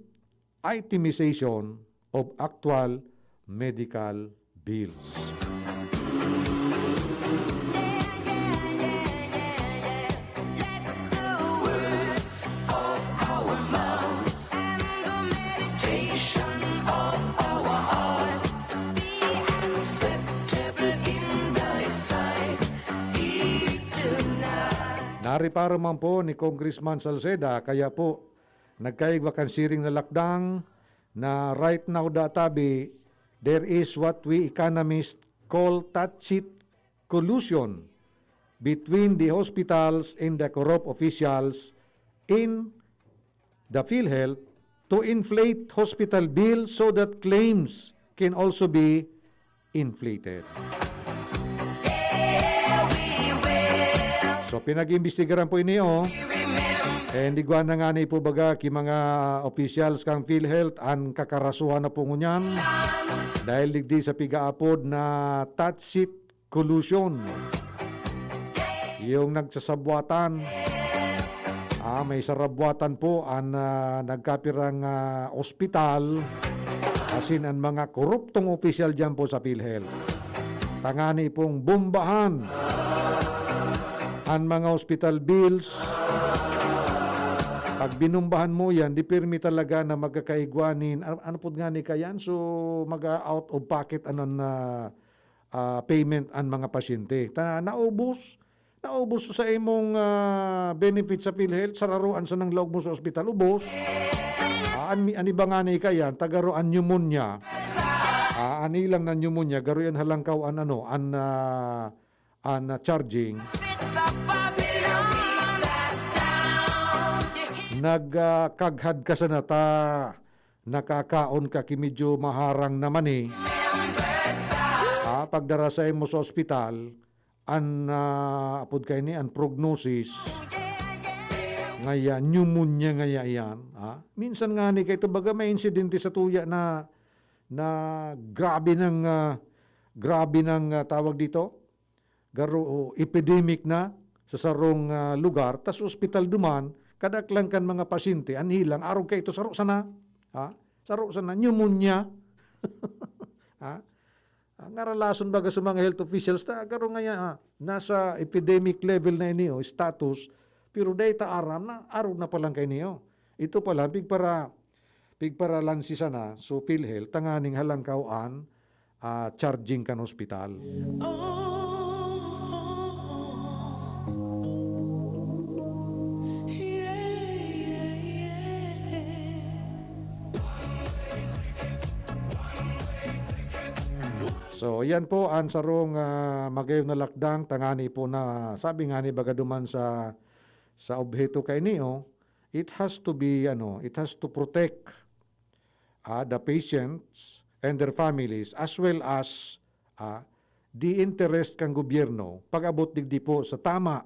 itemization of actual medical bills. Nareparo man po ni Congressman Salceda, kaya po nagkaigwa kan siring na lakdang na right now, da tabi, there is what we economists call tacit collusion between the hospitals and the corrupt officials in the PhilHealth to inflate hospital bills so that claims can also be inflated. So, pinag-iimbestigaran po ini, oh. And igwa na ngani po baga ki mga officials kan PhilHealth an kakarasuhan na po ngunyan. Dahil digdi sa pigaapod na tacit collusion. Yung nagsasabwatan, ah, may sarabwatan po an, ah, nagkapirang, ah, ospital, asin an mga koruptong opisyal diyan po sa PhilHealth. Tangani pong bombahan an mga hospital bills. Pag binumbahan mo yan, di pirmi talaga na magkakaigwa nin, ano, ano po nga ni kayan? So, mag-out of pocket, ano na, ah, payment an mga pasyente. Ta-, naubos, naubos sa imong, ah, benefit sa PhilHealth, sararoan sa nang laog mo sa ospital, ubos. Ah, an, an iba nga ni kayan, tagaro an pneumonia. Ah, an ilang na pneumonia, garo yan halangkaw an ano, an, ah, an, ah, charging. Nag, ah, kaghad ka sana ta nakakaon ka ki medyo maharang na mani. Ah, pagdara saimo sa ospital, an, ah, apod kaini, an prognosis, ngaya pneumonia ngaya iyan, ah. Minsan ngani kay ito, baga may insidente sa tuya na, na grabe nang, ah, grabe nang, ah, tawag dito, garo, o, epidemic na sa sarong, ah, lugar, tas ospital duman, kadaklan kan mga pasyente, an hilang, arog kay ito, saro sana, ha? Saro sana, pneumonia. Ha? Ang aralason baga sa mga health officials, ta, garo ngaya, ah, nasa epidemic level na ini, o, status, pero dai ta aram na, arog na palan kay niyo. Ito palan, pigpara-, pigparalansi sana, so PhilHealth, tanganing halangkaw an, ah, charging kan ospital. So, yan po ang sarong, ah, magayon na lakdang tangani po na sabi nga ni baga duman sa, sa obheto kaini, oh, it has to be, ano, it has to protect, ah, the patients and their families as well as, ah, the interest kan gobyerno pag-abot digdi po sa tama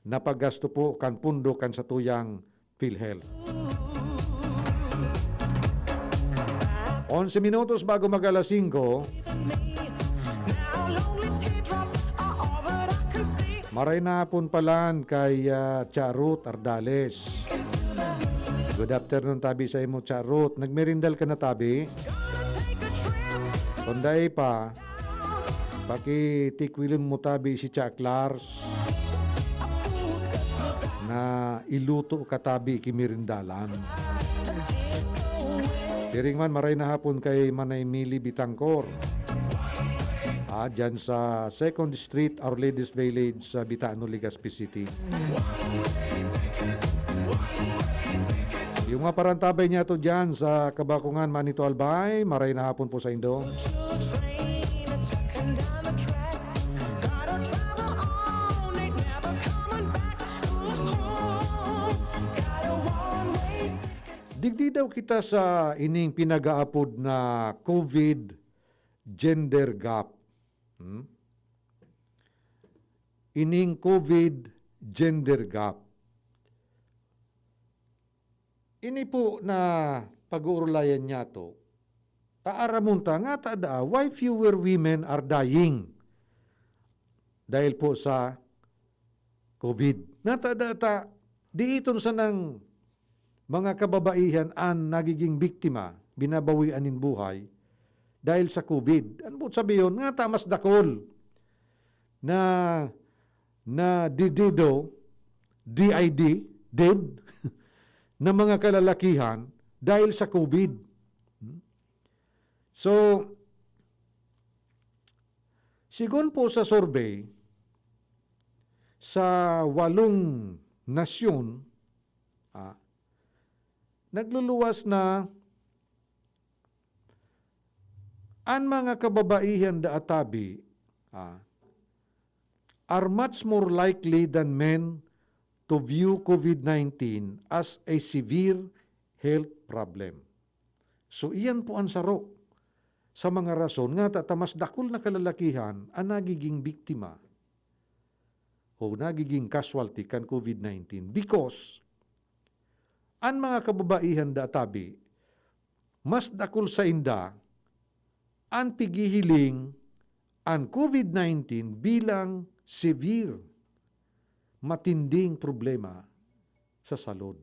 na paggasto po kan pundo kan satuyang PhilHealth. Onse minutos bago mag-alas singko, maray na hapon palan kay, ah, Cha Ruth Ardales. Good afternoon, tabi sa imo, Cha Ruth. Nagmerindal ka na, tabi? Kung dai pa, pakitikwilon mo, tabi, si Cha Clars na iluto ka, tabi, ki mirindalan. Siring man, maray na hapon kay Manay Mili Bitangkor. Ah, dyan sa Second Street, Our Lady's Village, sa Bitano, Legazpi City. Yung mga parantabay niya to dyan sa Kabakungan, Manito, Albay, maray na hapon po sa indo. Digdi daw kita sa ining pinag-aapod na COVID gender gap. Hmm? Ining COVID gender gap. Ini po na pag-uurulayan niya to, aaramon ta, ngata daa, why fewer women are dying dahil po sa COVID? Ngata daa ta, diiton sanang mga kababaihan an nagiging biktima, binabawian nin buhay dahil sa COVID. Ano po sabihon? Ngata mas dakol na, na didido, D I D, dead, na mga kalalakihan dahil sa COVID. Hmm? So, sigon po sa survey, sa walong nasyon, ah, nagluluwas na an mga kababaihan daa tabi, ah, are much more likely than men to view COVID nineteen as a severe health problem. So, iyan po an saro sa mga rason ngata ta mas dakul na kalalakihan an nagiging biktima o nagiging casualty kan COVID nineteen, because an mga kababaihan daa tabi, mas dakul sainda an pighihiling an COVID nineteen bilang severe, matinding problema sa salud.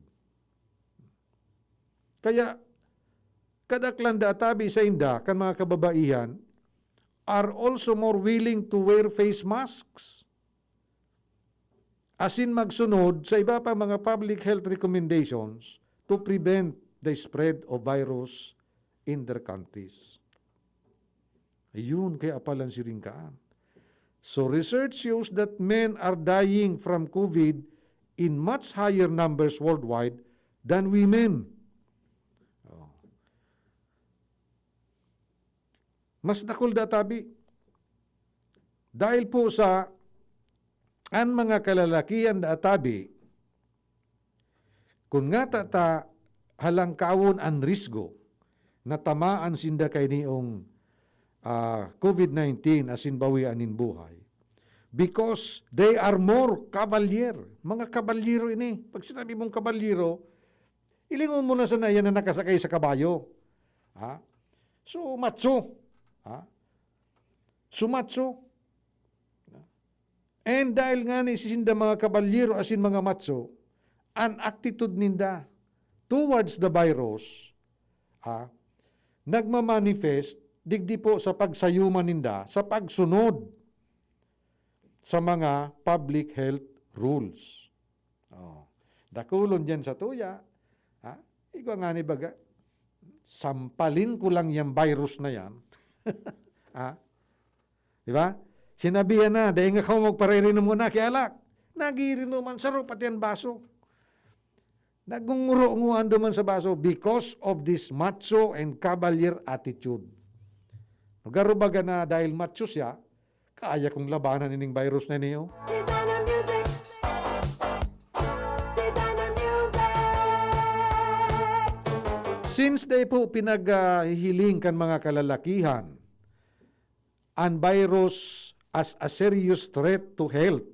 Kaya, kadaklan daa tabi sainda kan mga kababaihan are also more willing to wear face masks asin magsunod sa iba pang mga public health recommendations to prevent the spread of virus in their countries. Ayun, kaya pala siring ka. So, research shows that men are dying from COVID in much higher numbers worldwide than women. Oh. Mas dakul daa tabi. Dahil po sa an mga kalalakihan daa tabi, kun ngata ta halangkawon an risgo na tamaan sinda kainiyong, ah, COVID nineteen asin bawian nin buhay, because they are more cavalier. Mga kabalyero ini. Pag sinabi mong kabalyero, hilingon mo na sana yan na nakasakay sa kabayo. Ha? So, macho. Ha? So, macho. And dahil ngani sinda mga kabalyero asin mga macho, an attitude ninda towards the virus, ah, nagmamanifest digdi po sa pagsayuma ninda sa pagsunod sa mga public health rules. Oh, dakulon diyan sa tuya, ha? Igwa ngani baga, "Sampalin ko lang yang virus na yan." Ha? Di ba? Sinabihan na, "Dai nga kamo magparairinom ngona ki alak." Nagirinuman, saro pati an baso. Nagngunguro-nguan duman sa baso because of this macho and cavalier attitude. Garo baga na dahil macho siya, kaya kong labanan ining virus na ini, oh. Designer music. Designer music. Since dai po pinaghihiling kan mga kalalakihan an virus as a serious threat to health,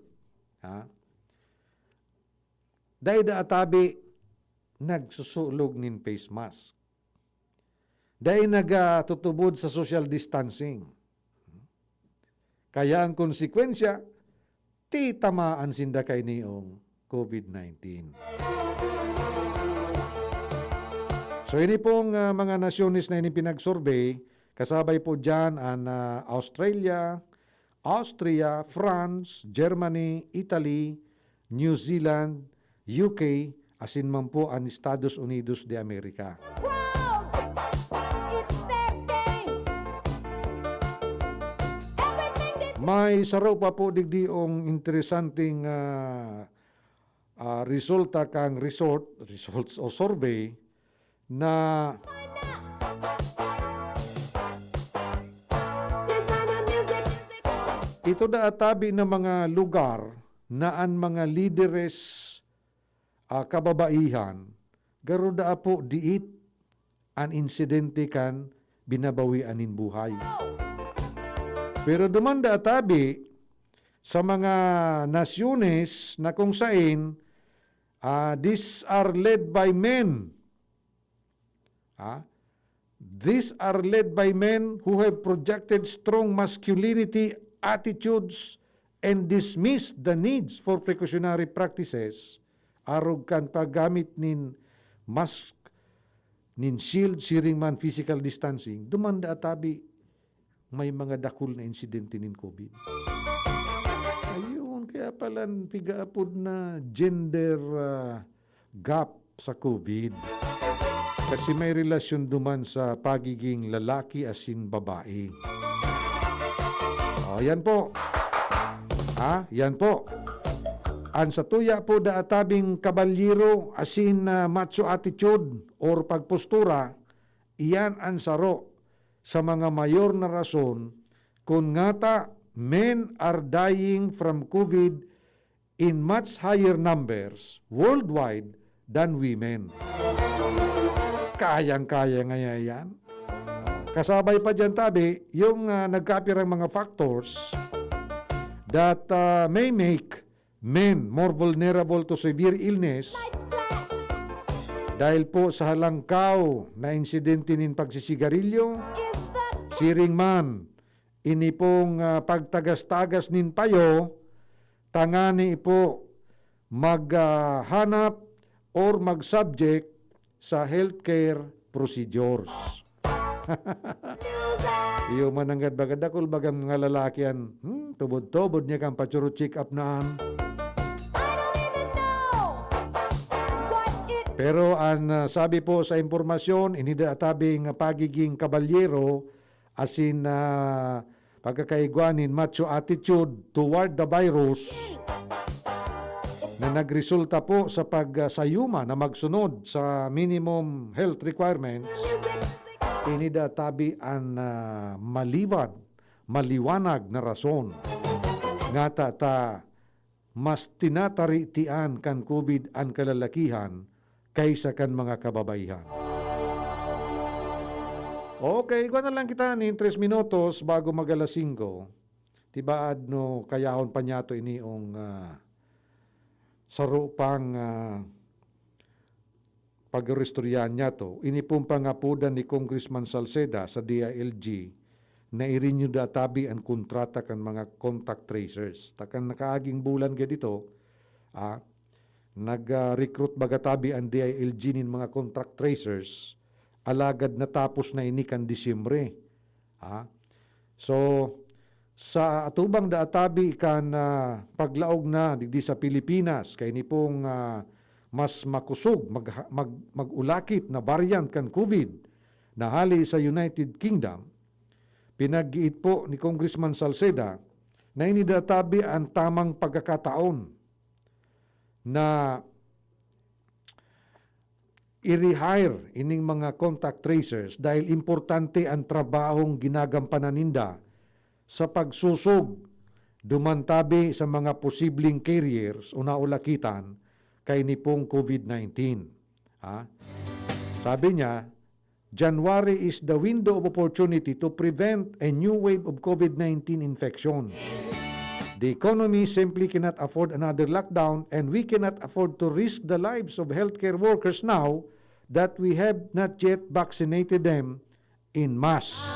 ha? Dai daa tabi nagsusulog nin face mask. Dai nagatutubod sa social distancing. Kaya ang konsekwensya, titamaan sinda kainiyong COVID nineteen. So, ini pong, ah, mga nasyones na ini pinag-survey, kasabay po diyan an, ah, Australia, Austria, France, Germany, Italy, New Zealand, U K, asin man po an Estados Unidos de America. World! It's their game! Everything they May saro pa po digdiong interesanteng, ah, ah, resulta kan resort, results o survey na find out! Designer music! Ito daa tabi na mga lugar na an mga lideres, ah, kababaihan, garo daa po diit an insidente kan binabawian nin buhay. Pero duman daa tabi sa mga nasyones na kung sain, ah, these are led by men. Ah, these are led by men who have projected strong masculinity attitudes and dismissed the needs for precautionary practices, arog kan paggamit nin mask, nin shield, siring man physical distancing. Duman daa tabi may mga dakul na insidente nin COVID. Ayun, kaya pala pigaapod na gender, ah, gap sa COVID. Kasi may relasyon duman sa pagiging lalaki asin babae. O, yan po. Ha? Yan po. An satuya po daa tabing kabalyero asin, ah, macho attitude or pagpostura, iyan an saro sa mga mayor na rason kun ngata men are dying from COVID in much higher numbers worldwide than women. Kayang-kaya ngaya yan. Kasabay pa diyan tabi, yung, ah, nagkapirang mga factors that, ah, may make men more vulnerable to severe illness dahil po sa halangkaw na insidente nin pagsisigarilyo, siring man, ini pong, ah, pagtagas-tagas nin payo, tangani po maghanap or mag-subject sa healthcare procedures. Iyo man nanggad baga dakul bagang mga lalaki an, hmm, tubod-tubod niya kan pa-churu-check up na an. Pero an, ah, sabi po sa impormasyon, ini daa tabing pagiging kabalyero asin, ah, pagkakaigwa nin macho attitude toward the virus na nagresulta po sa pagsayuma na magsunod sa minimum health requirements, ini daa tabi an, ah, maliwan-, maliwanag na rason ngata ta mas tinataritian kan COVID an kalalakihan kaysa kan mga kababaihan. Okay, igwa na lang kita nin tres minutos bago mag alas singko. Tibaad no kayahon pa niyato iniong, ah, saro pang, ah, pag-iristoryahan niyato. Ini pong pangapodan ni Congressman Salceda sa D I L G na i-renew daa tabi an kontrata kan mga contact tracers. Ta kan nakaaging bulan gad ito, ah, nag, ah, recruit baga tabi an D I L G nin mga contact tracers, alagad natapos na ini kan Disyembre. Ah, so, sa atubang daa tabi kan, ah, paglaog na digdi sa Pilipinas, kaini pong, ah, mas makosog mag-, mag-, mag-ulakit na variant kan COVID na hali sa United Kingdom, pinaggiit po ni Congressman Salceda na ini daa tabi an tamang pagkakataon na i-rehire ining mga contact tracers dahil importante ang trabahong ginagampanan ninda sa pagsusog duman tabi sa mga posibleng carriers o naulakitan kaini pong COVID nineteen. Ha? Sabi niya, "January is the window of opportunity to prevent a new wave of COVID nineteen infections. The economy simply cannot afford another lockdown, and we cannot afford to risk the lives of healthcare workers now that we have not yet vaccinated them in mass."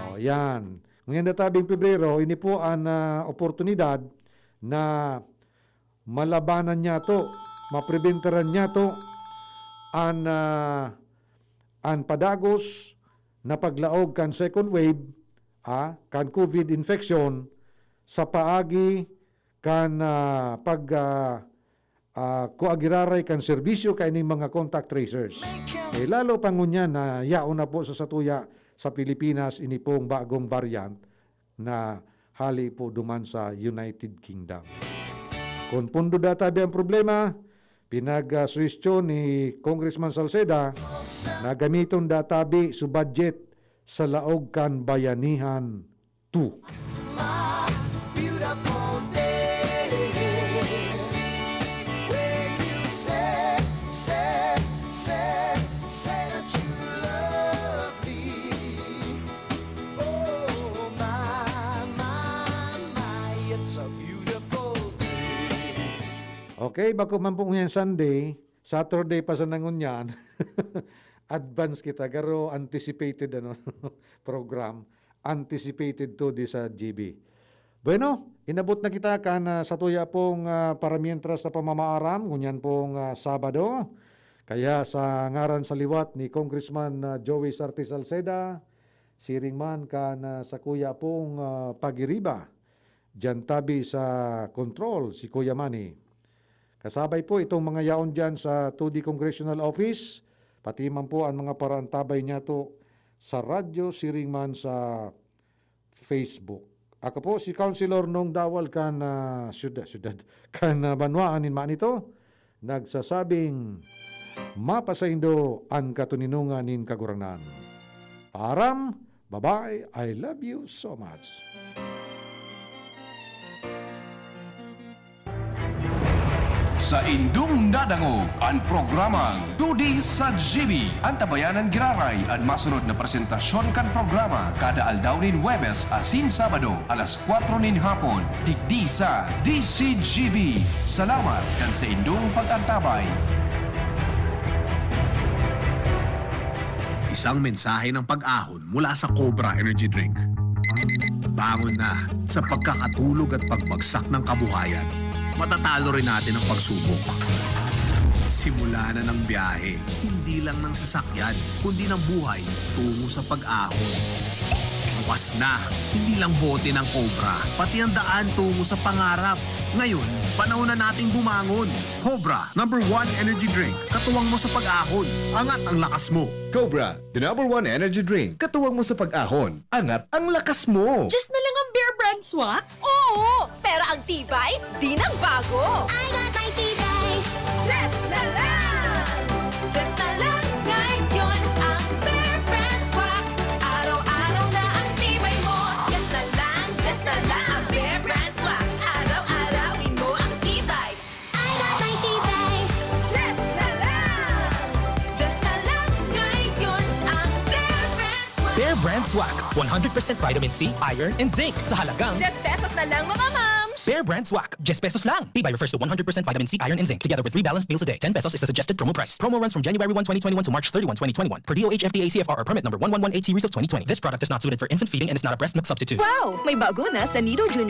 O, yan. Ngunyan na tabing Pebrero, ini po an, ah, oportunidad na malabanan niyato, mapribentaran niyato an, ah, an padagos na paglaog kan second wave, ah, kan COVID infection sa paagi kan, ah, pag, ah, ah, kua giraray kan serbisyo kaining mga contact tracers. Eh, lalo pa ngunyan na yaon na po sa satuya sa Pilipinas ini pong bagong variant na hali po duman sa United Kingdom. Kun pondo databi ang problema, pinagsuhestyon ni Congressman Salceda na gamiton databi su budget sa laog kan Bayanihan two. Beautiful day. When you say, say, say, say that you love me. Oh, my, my, my, it's a beautiful day. Okay, bako man po ngunyan Sunday, Saturday pa sana ngunyan. Advance kita, garo anticipated, ano, program. Anticipated to di sa G B. Bueno, inabot na kita kan, ah, satuya pong, ah, paramientras na pamamaaram, ngunyan pong, ah, Sabado. Kaya sa ngaran sa liwat ni Congressman, ah, Joey Sarte Salceda, siring man kan, ah, sakuya pong, ah, pagiriba, diyan tabi sa control si Kuya Manny. Kasabay po itong mga yaon diyan sa two D Congressional Office, pati man po ang mga paraantabay niyato sa radyo, siring man sa Facebook. Ako po si Councilor Nong Dawal kan, ah, syudad, syudad, kan, ah, banwaan nin Manito, nagsasabing, "Mapasaindo an katoninongan nin Kagurangnan." Paaram, bye-bye, I love you so much. Saindong nadangog an programang Tudi sa G B. Antabayanan giraray an masunod na presentasyon kan programa kada aldaw nin Huwebes asin Sabado, alas kwatro nin hapon, digdi sa D C G B. Salamat kan saindong pag-antabay. Isang mensahe ng pag-ahon mula sa Cobra Energy Drink. Bangon na sa pagkakatulog at pagbagsak ng kabuhayan. Matatalo rin natin ang pagsubok. Simula na ng biyahe, hindi lang ng sasakyan, kundi ng buhay tungo sa pag-ahon. Bukas na, hindi lang bote ng Cobra, pati ang daan tungo sa pangarap. Ngayon, panahon na nating bumangon. Cobra, number one energy drink. Katuwang mo sa pag-ahon, angat ang lakas mo. Cobra, the number one energy drink. Katuwang mo sa pag-ahon, angat ang lakas mo. Just na lang ang Bear Brand Swak? Oo! Pero ang tibay, di nagbago. I got my tibay. Just na lang! Just na lang ngayon ang Bear Brand Swak. Araw-araw na ang tibay mo. Just na lang, just na lang ang Bear Brand Swak. Araw-arawin mo ang tibay. I got my tibay. Just na lang! Just na lang ngayon ang Bear Brand Swak. Bear Brand Swak, one hundred percent vitamin C, iron, and zinc sa halagang Diyes pesos na lang, mga mams! Bear Brand Swak, diyes pesos lang. Tibay refers to one hundred percent vitamin C, iron, and zinc, together with three balanced meals a day. Ten pesos is the suggested promo price. Promo runs from January one, twenty twenty-one to March thirty-one, twenty twenty-one, per D O H F D A C F R or permit number one one one eight series of twenty twenty. This product is not suited for infant feeding and is not a breast milk substitute. Wow! May bago na sa Nido Junior